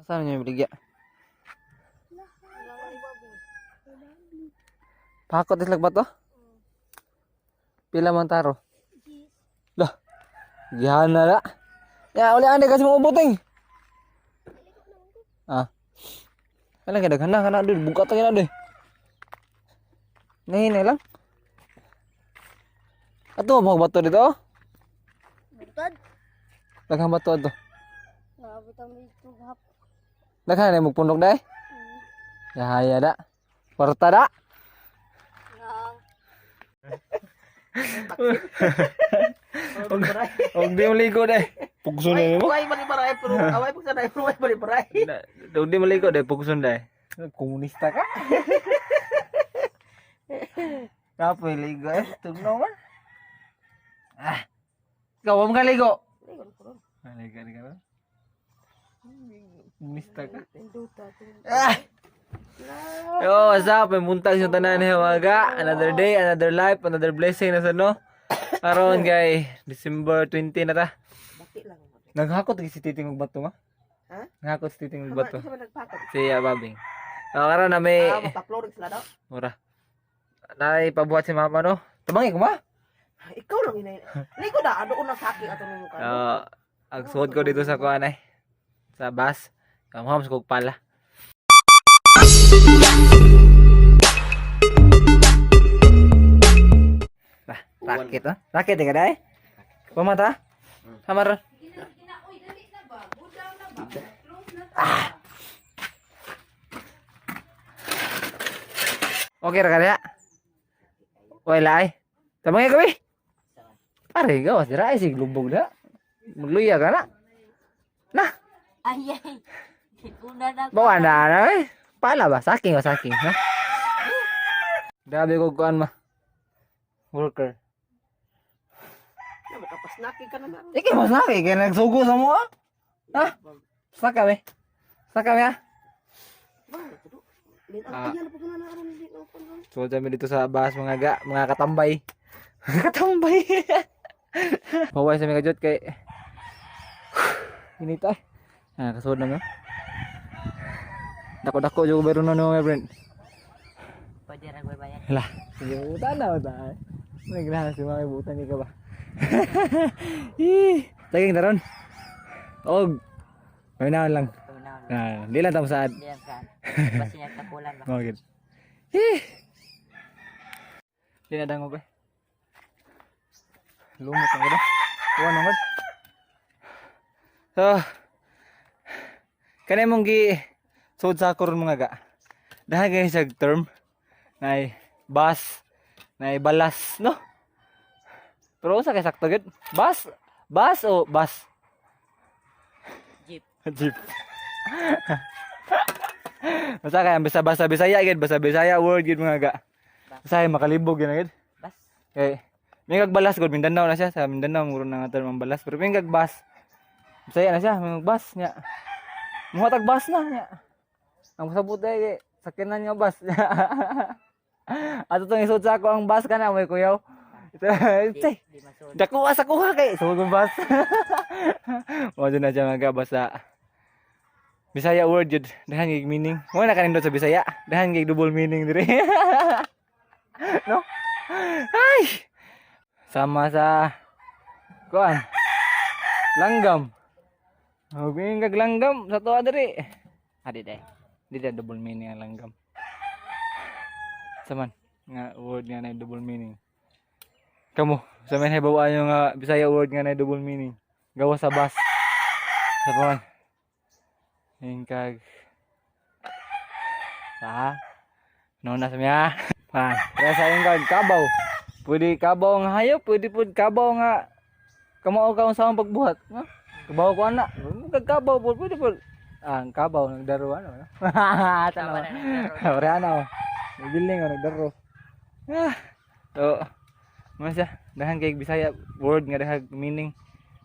Asa na niyo ibaligya? Pakot islag ba to? Pila man taro? Lah. Gihana na. Ya, uli ane kasi mo ubuting. Ah. Alang kay daghan na kana dul, buka ta kina dul. Ngayon lang. Ato mo bato dito? Butad. Daghang bato ato. Naabot ang tughap. Daghan na magpundok dai. Ya da. Kwarta da. Nga. Og di mo ligo dai. Pugson na mo. Way bali baray pero away pag sanay pero way bali baray. Og di mo ligo dai, pugson dai. Komunista ka. Kapoy ligo eh, tugnaw man. Ah. Ikaw wa mo ka ligo. Ligo ligo. Komunista ka. Ah! Yo, what's up? May buntag sa tanan ni Hawaga. Another day, another life, another blessing na sa no. Aron kay December 20 na ta. Bati lang. Naghakot si Titing og bato ma. Ha? Naghakot si Titing og bato. Sa man nagpakot. Si Ababing. Ah, karon na may Ah, mapaploring sila daw. mura. Nay pabuhat si mama no. Tabangi ko ma. Ah, ikaw lang inay. Ligo na ano unang saki ato nung mukha. Ah, ang suod ko dito sa kuan ay. Sa bus. Kamuham sa kog pala. Lah, rakit ah. Rakit ka dai? Pamata? Hamar. Ah. Okay ra kaya? Wala ay. Tabangi ko eh. Pare gawas dira ay sig lubog na. Magluya ka na. Na, Ay ay. Una na. bawa na na eh. Pala ba? Saking o saking, ha? Grabe ko kuan ma. Worker. Na makapasnaki ka naman. Iki mas na kay nagsugo sa mo. Ah? Ha? Sa kami. Sa kami ah. Ah. So kami dito sa bus mga ga, mga katambay. Mga katambay. Paway sa mga jot kay inita eh. Ah, kasuod na mo. Dako-dako jud ko na no, my friend. Pwede ra bayad. Lah, sige buta na ba? May grabe si mga buta ni ka ba? Ih, saging daron. Og may naon lang. Una. Ah, di lang tamo saad. Di lang saan. Basta niya takulan ba. Okay. Ih. Di na dango ba? Lumot ang gud. Kuha na gud. So, kanay mong gi sud sa karon mga ga. Dahil kay sa term nay bus, nay balas no. Pero usa kay sakto gud? Bus, bus o bus? Jeep. Jeep. Basta kaya basta basta Bisaya gid, basta Bisaya word gid mga ga. Basta ay makalibog gid na gid. Bas. Kay may kag balas gud Mindanao na siya sa Mindanao muro na nga term ang balas pero may kag bus. Bisaya na siya, may kag bus nya. Muhatag bus na nya. Ang sabot ay kay sakyanan nga bus. Ato tong isod sa ako ang bus kana may kuyaw. Di, Chay, di masuod. dako sa kuha kay sugod kong bus. Mo na siya mga basta Bisaya word jud, dahan gig meaning. Mo na kanindot sa Bisaya, dahan gig double meaning diri. No? Ay! Sama sa kuan. Langgam. Og kag langgam sa tuwa diri. Adi dai. Di dai double meaning ang langgam. Saman nga word nga na double meaning. Kamo, sa men hibaw nyo nga Bisaya word nga na double meaning. Gawa sa bus. Sa paman. Yung kag sa no na sa miya. Ha, kaya sa yung kag kabaw. Pwede kabaw nga hayop, pwede pud kabaw nga kamao ka unsa ang pagbuhat, no? Kabaw ko ana. Kag kabaw pud pwede pud. Ah, ang kabaw nagdaro ano, no? Tama Tama. na nagdaro. Ore ano. Nagbiling o nagdaro. Ah. So, mo siya, dahan kay Bisaya word nga dahag meaning.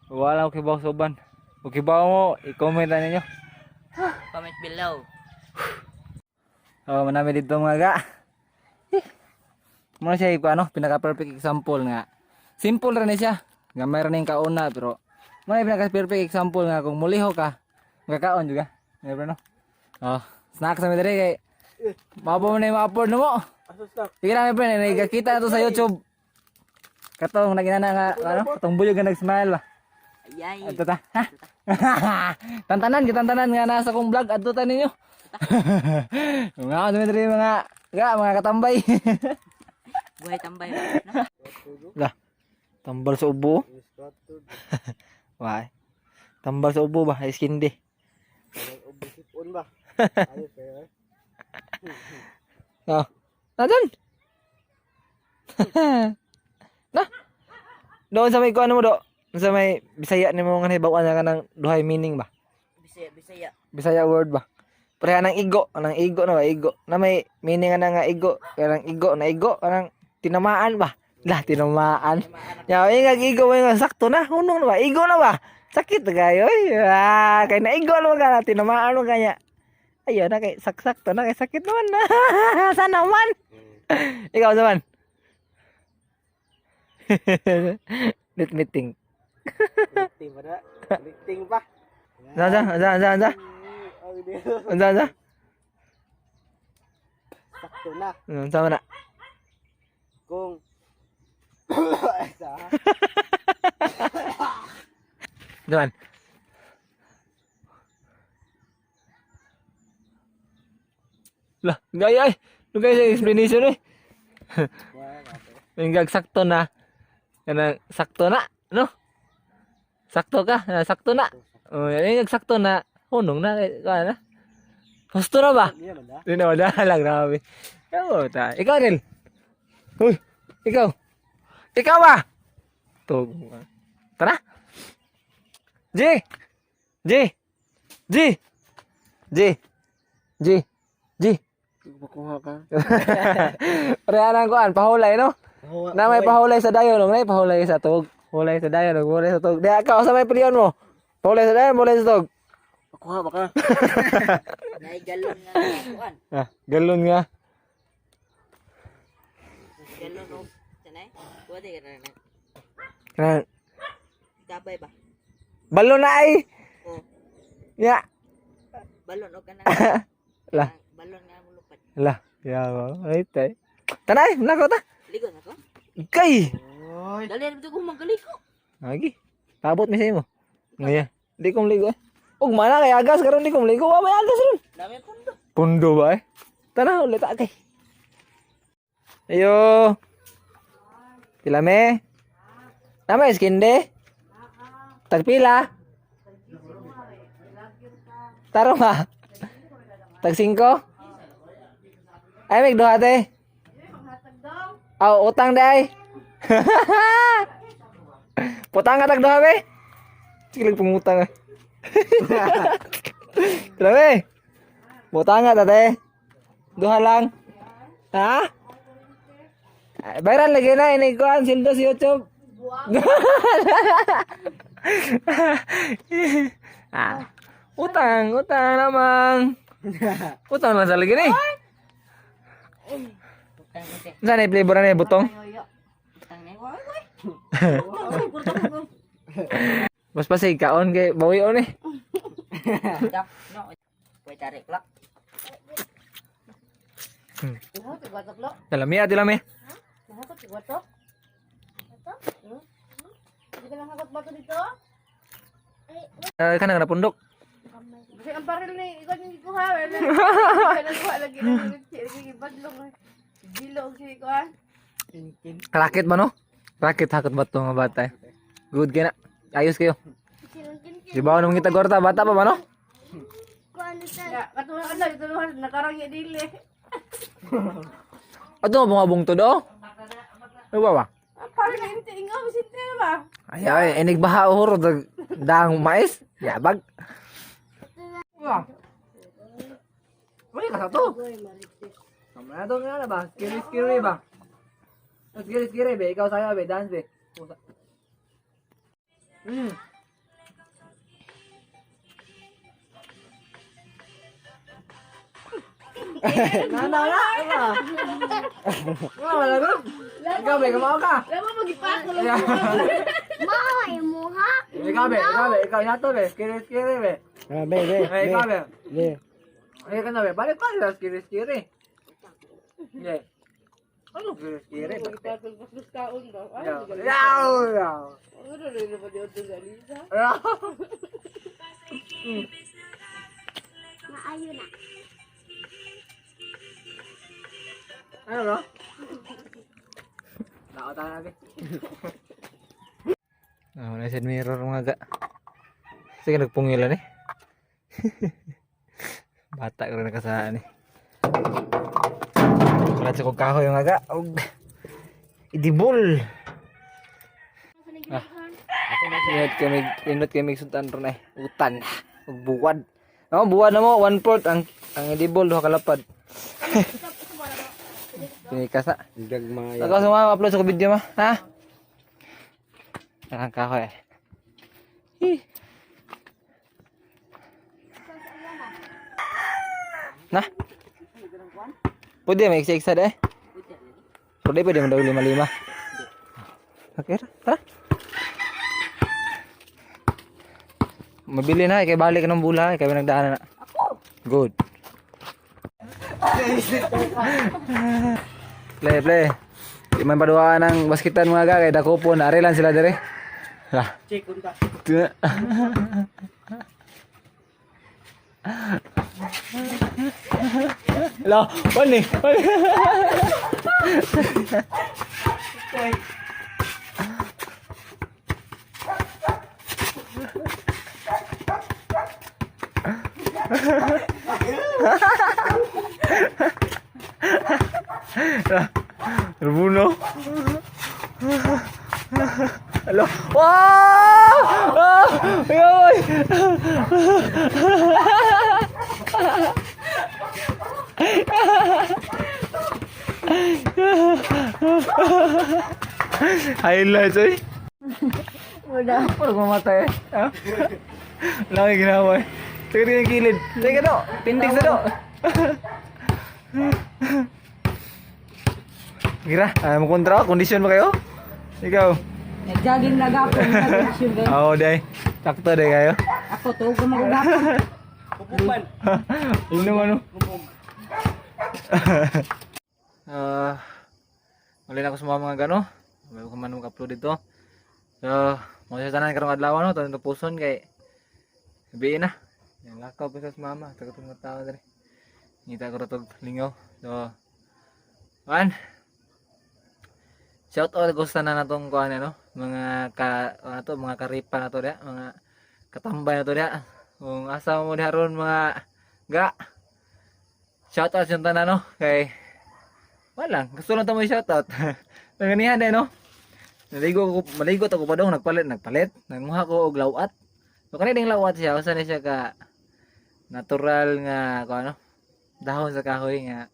Wala ko kibaw sa uban. Kung kibaw mo, i-comment na ninyo. Comment below. Oh, manami dito mga ga. Eh. Muna siya yung ano, pinaka perfect example nga. Simple ra ni siya. Gamay ra ning kauna pero muna yung pinaka perfect example nga kung muliho ka, makakaon juga. Never no. Oh, snack sa mi diri kay Mapo mo na yung ma-afford no mo. Aso snack. Sige na, my friend, nagkakita na to sa YouTube. Katong naginana nga ano, katong buyog nga nag-smile ba. Ayay. Adto ta. Ha? Tantanan, gitantanan nga nasa kong vlog adto ta ninyo. Mga ano diri mga ga mga katambay. Buhay tambay ba? No? Lah. Tambal sa ubo. Why? Tambal sa ubo ba? Ay skindi. Ubusipon ba? Ayos kayo eh. Oh. Nandun. Na. Doon sa may kuano mo do. Doon sa may Bisaya nimo nga nahibaw na ka ng duhay meaning ba? Bisaya, Bisaya. Bisaya word ba? Pareha ng igo, anang igo na ba igo. Na may meaning nga na nga igo, kanang igo na igo, kanang tinamaan ba? Lah tinamaan. Ya, ay nga igo may nga sakto na, hunong na ba? Igo na ba? Sakit na kayo oy. Ah, kay naigo na ka na tinamaan mo kanya. Ayun na kay saksakto na kay sakit naman na. Sana man. Ikaw naman. Let me think. Connecting ba na? Connecting pa. Ansa, ansa, ansa, ansa. Ang di. Ansa, ansa. Sakto na. Unsa man na? Kung sa Duman. Lah, gaya ay. Lugay sa explanation eh. Yung gag sakto na. Kanang sakto na, no? Sakto ka, na, sakto na. Oh, yan yung sakto na. Hunong na, eh, kuha na. Gusto na ba? Hindi naman na. Hindi na wala lang, grabe. Ikaw, ta. Ikaw rin. Uy, ikaw. Ikaw ba? Tug. Tara. G. G. G. G. G. G. Makuha ka. Pareha ng kuan, pahulay no? Na may pahulay sa dayon, no? May pahulay sa tug. Hulay sa dayon, no? Hulay sa tug. Di ka sa may pilion mo. Pahulay sa dayon, pahulay sa tug. Makuha ba ka? Naigalon nga kuan. Ah, galon nga. Galon og sanay. Pwede ka na na. Kanang Tabay ba? balon na ay. Oh, Ya. balon og kana. Lah. Balon nga mulupad. Lah, ya ba. Ay tay. Tanay, nako ta. Ligo na ko. Kay. Oy. Dali na ko magaliko. Lagi. Tabot mi sa imo. Ngaya. Di ko mligo eh. Ug mana kay agas karon di ko mligo. Wa may agas ron. Dami pundo. Pundo ba eh? Tara ulit ta kay. Ayo. Pila me? Tama iskinde? Tagpila? Taro ba? Tag 5? Ay, may duha te. Aw, utang day. Putang ka tag duha be. Sige lang pangutang eh. Tara be. Putang ka tate. Duha lang. Ha? Ay, bayaran lagi na ini kuan sildo si YouTube. Ah. Utang, utang namang. Utang lang sa lagi ni. Utang ko te. Saan na flavor na butong? Utang na. Wai wai. Mas pasig kaon kay bawion eh. Dak, no. Pwede tarik lah. Dalami ah, dilami. Eh, kana nga napundok. Kasi ang paril ni ikaw yung gikuha. Wala nagkuha lagi ng lagi badlong. Gilo og si kuha. Racket ba no? Racket hakot ba to nga bata? Eh? Good kay na. Ayos kayo. Di ba naman kita gorta bata pa ba no? Ya, katulad lang tulungan nakarang ya dili. Ato bungabong to do. Ano ba ba? Ang paril ni inti ingaw sinti na ba? Ay ay inig baha huro dag daang mais. Yabag. Wah. Uy, ka sa to. Kamaya to nga na ba? Skiri skiri ba? Skiri skiri be, ikaw sayo be, dance be. Pusa. Na na na. Wala wala ko. Ikaw be, kamao ka. Lama magipako lang. Ikaw be, ikaw be, ikaw yato be, skiri skiri be. Ah, be, be, Ay, be. ikaw be. Be. Ay, ka na be. Balik pa sila kiri-kiri. Hindi. Ano kiri-kiri? Ipatag mas taon ba? Ay, Yaw. galing. Yaw! Yaw! Ano rin naman yun doon sa Lisa? Yaw! Maayo na. Ano no? Nakota na natin. Ah, wala sa mirror mga ga. Sige, nagpungilan eh. Bata ko rin nakasaan eh. Wala sa kong kahoy mga ga. Og idibol. Ah. Inot kami sultan ron eh. Utan. Og buwad. No, buwad na mo 1/4 ang idibol duha ka lapad. Pinikas na. Gagmaya. Saka sa mga upload sa video ma, ha? Ang kahoy. Eh. Hi. Na? Pwede may iksa-iksa deh. Pwede pwede mo daw lima-lima. Okay, tara. Mabili na, eh, kay balik ng bula, eh, kay nagdaan na. Good. Play, play. Di man paduhaan ng baskitan mga ga, kay dako po, naarilan sila dire. Lah. Check unta. Tuna. Lah, pani, pani. Terbunuh. Hello. Wah! Ah! Yoy! Highlights eh. Wala. Parang mamatay eh. Ha? Wala kang ginawa eh. Teka rin yung kilid. Teka do. Pindig sa do. Gira, ay mo kontra, kondisyon ba kayo? Ikaw. Nag-jogging na gapon. Nag-jogging ba? Oo, day. Sakto day kayo. Ako, tuog ko magugapon. Upupan. Yun naman, no? Ah, uli na ako sa mga gano. May ko man mag-upload dito. So, mo sa tanan karong adlaw no, tanong puson kay gabi na. Yan lakaw pa sa mama, taga tong mga tao diri. Ngita ko ra tog lingaw. So, man. Shout out ko sa tanan natong kuan ano, mga ka ano to, mga karipa na to diha, mga katambay na to diha. Kung asa mo diha ron mga ga. Shout out sa tanan no kay wala, gusto lang tamo i-shout out. Nanganihan din no. Naligo ko, maligo ako pa dong nagpalit, nagpalit. Nanguha ko og lawat. So kani ding lawat siya, usa ni siya ka natural nga ko ano, dahon sa kahoy nga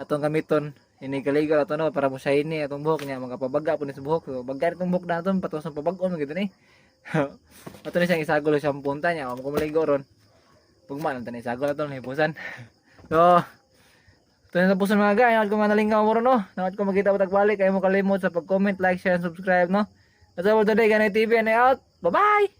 atong gamiton ini kaligo ato no para mo shiny atong buhok niya magapabaga po ni sa buhok. So baga itong buhok naton patos sa pabag-on man gid ni. Ato ni siyang isagol sa punta niya, kung maligo ron. Pugma lang tanin isagol ato hipusan. So ito na tapusan mga guys. Nakad ko nga nalingkaw mo ron, no? Nakad ko makita mo tagbalik. Kayo mo kalimot sa pag-comment, like, share, and subscribe, no? That's all for today. Ganay TV and out. Bye-bye!